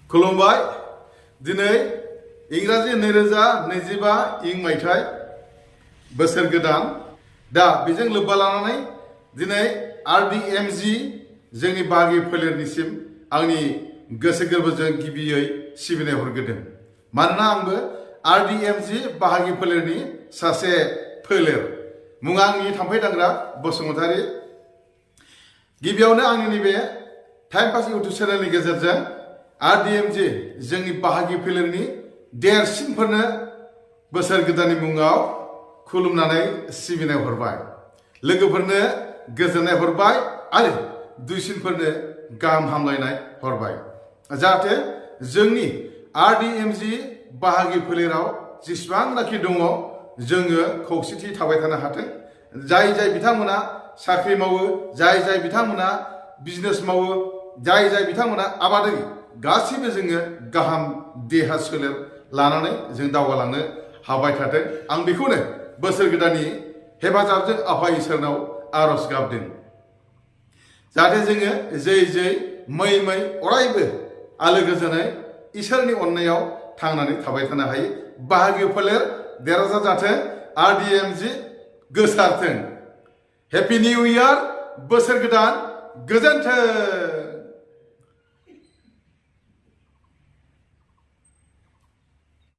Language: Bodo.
खुलुमबाय दिनै इंराजि 2025 इं मायथाइ बोसोर गोदान दा बेजों लोब्बा लानानै दिनै आरडिएमजि जोंनि बाहागि फोलेरनिसिम आंनि गोसो गोरबोजों गिबियै सिबिनाय हरग्रोदों मानोना आंबो आरडिएमजि बाहागि फोलेरनि सासे फोलेर मुङा आंनि थाम्फै दांग्रा बसुमतारी गिबियावनो आंनि नैबे टाइम पास इउटुब चेनेलनि गेजेरजों आरडिएमजि जोंनि बाहागि फोलेरनि देरसिनफोरनो बोसोर गोदाननि मुङाव खुलुमनानै सिबिनाय हरबाय लोगोफोरनो गोजोननाय हरबाय आरो दुइसिनफोरनो गाहाम हामलायनाय हरबाय जाहाथे जोंनि आरडिएमजि बाहागि फोलेराव जेसेबांनाखि दङ जोङो खौसेथि थाबाय थानो हाथों जाय जाय बिथांमोना साख्रि मावो जाय जाय बिथांमोना बिजनेस मावो जाय जाय बिथांमोना आबादारि गासिबो जोङो गाहाम देहा सोलेर लानानै जों दावगालांनो हाबाय थाथों आं बेखौनो बोसोर गोदाननि हेफाजाबजों आफा इसोरनाव आरज गाबदों जाहाथे जोङो जै जै मै मै अरायबो आलो गोजोनै इसोरनि अननायाव थांनानै थाबाय थानो हायो बाहागि फोलेर देरहासार जाथों आरडिएमजि गोसारथों हेपि निउ इयार बोसोर गोदान गोजोन्थों।